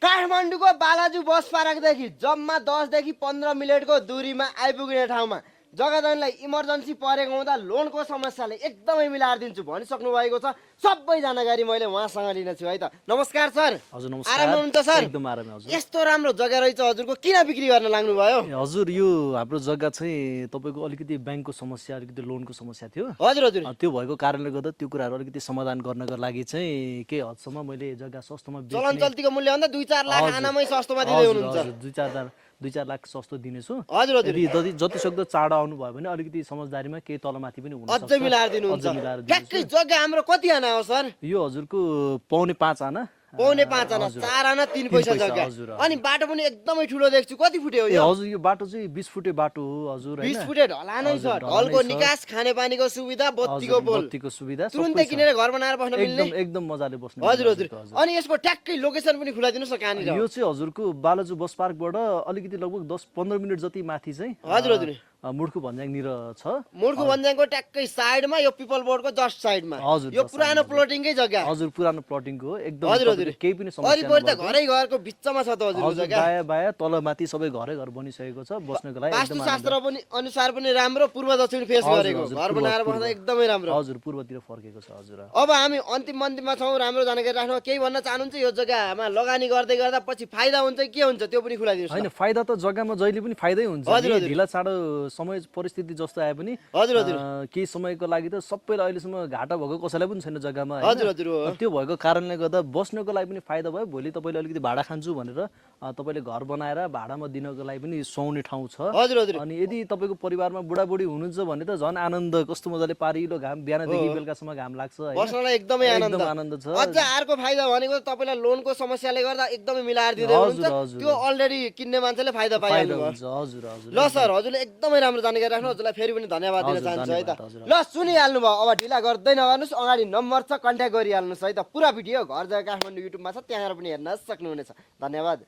काठमाडौँको बालाजु बस पार्कदेखि जम्मा 10 देखि 15 मिनेटको दूरीमा आइपुग्ने ठाउँमा जग्गाधनीलाई इमर्जेन्सी परेको हुँदा लोनको समस्याले एकदमै मिलाएर दिन्छु भनिसक्नु भएको छ। सबै जानकारी मैले उहाँसँग लिन छु है त। नमस्कार सर। हजुर नमस्कार। आराम हुनुहुन्छ सर? एकदम आराम हजुर। यस्तो राम्रो जग्गा रहेछ हजुरको, किन बिक्री गर्न लाग्नु भयो? हजुर यो हाम्रो जग्गा चाहिँ तपाईको अलिकति ब्याङ्कको समस्या, अलिकति लोनको समस्या थियो। हजुर हजुर। त्यो भएको कारणले गर्दा त्यो कुराहरू अलिकति समाधान गर्नको लागि चाहिँ के हदसम्म मैले जग्गा सस्तोमा चलन चल्तीको मूल्य भन्दा 2-4 लाख आनामै सस्तोमा दिँदै हुनुहुन्छ। हजुर 2-4 लाख सस्तो दिनेछु। हजुर हजुर। यदि जति सक्दो चाँडो आउनु भयो भने अलिकति समझदारीमा केही तलमाथि पनि हुन सक्छ। अझै मिलाएर दिनुहुन्छ। ठ्याक्कै जग्गा हाम्रो कति आना हो सर? यो हजुरको पौने 5 आना। पौने 5 आना, 4 आना 3 पैसा जग्गा। अनि बाटो पनि एकदमै ठुलो देख्छु। कति फुटे हो यो? हजुर यो बाटो चाहिँ 20 फुटे बाटो हो हजुर हैन। 20 फुटे ढलानै छ। ढलको निकास, खानेपानीको सुविधा, बत्तीको पोल, बत्तीको सुविधा तुरुन्तै किनेर घर बनाएर बस्न मिल्ने। एकदम मजाले बस्नु। हजुर हजुर। अनि यसको ट्याक्कै लोकेसन पनि खुलाइदिनुस् न कहाँनिर? यो चाहिँ हजुरको बालाजु बस पार्कबाट अलिकति लगभग 10-15 मिनेट जति माथि चाहिँ हजुर हजुर मुड्कु भन्ज्याङनिर छ। मुड्कु भन्ज्याङको ट्याक्कै साइडमा, यो पिपल बोर्डको जस्ट साइडमा। हजुर यो पुरानो प्लटिङकै जग्गा। हजुर पुरानो प्लटिङको हो एकदम। हजुर हजुर। केही पनि समस्या वरिपरि त घरै घरको बिचमा छ त हजुरको हजुर। जग्गा। बाया बाया तलमाथि सबै घरै घर बनिसकेको छ, बस्नको लागि एकदम वास्तुशास्त्र पनि अनुसार पनि राम्रो, पूर्व दक्षिण फेस गरेको, घर बनाएर बस्दा एकदमै राम्रो। हजुर पूर्वतिर फर्केको छ हजुर। अब हामी अन्तिममा छौँ, राम्रो जानकारी राख्नु। केही भन्न चाहनुहुन्छ यो जग्गामा लगानी गर्दै गर्दा पछि फाइदा हुन्छ के हुन्छ त्यो पनि खुलाइदिनुहोस्? हैन फाइदा त जग्गामा जहिले पनि फाइदै हुन्छ। ढिला चाँडो समय परिस्थिति जस्तो आए पनि हजुर हजुर केही समयको लागि त सबैलाई अहिलेसम्म घाटा भएको कसैलाई पनि छैन जग्गामा। हजुर हजुर। त्यो भएको कारणले गर्दा बस्नको लागि पनि फाइदा भयो। भोलि तपाईँले अलिकति भाडा खान्छु भनेर तपाईँले घर बनाएर भाडामा दिनको लागि पनि सुहाउने ठाउँ छ। हजुर हजुर। अनि यदि तपाईँको परिवारमा बुढाबुढी हुनुहुन्छ भने त झन् आनन्द, कस्तो मजाले पारिलो घाम, बिहानदेखि बेलुकासम्म घाम लाग्छ हैन। बस्नलाई एकदमै आनन्द छ। अझ अर्को फाइदा भनेको तपाईँलाई लोनको समस्याले गर्दा एकदमै मिलाएर दिँदै हुनुहुन्छ। त्यो अलरेडी किन्ने मान्छेले फाइदा पाइहाल्नु भयो। हजुर हजुर। ल सर, हजुरले एकदमै राम्रो जानकारी राख्नु। हजुरलाई फेरि पनि धन्यवाद दिन चाहन्छु है त। ल सुनिहाल्नु भयो, अब ढिला गर्दै नगर्नुहोस्। अगाडि नम्बर छ, कन्ट्याक्ट गरिहाल्नुहोस् है त। पुरा भिडियो घर जग्गा काठमाडौँ युट्युबमा छ, त्यहाँ पनि हेर्न सक्नुहुनेछ। धन्यवाद।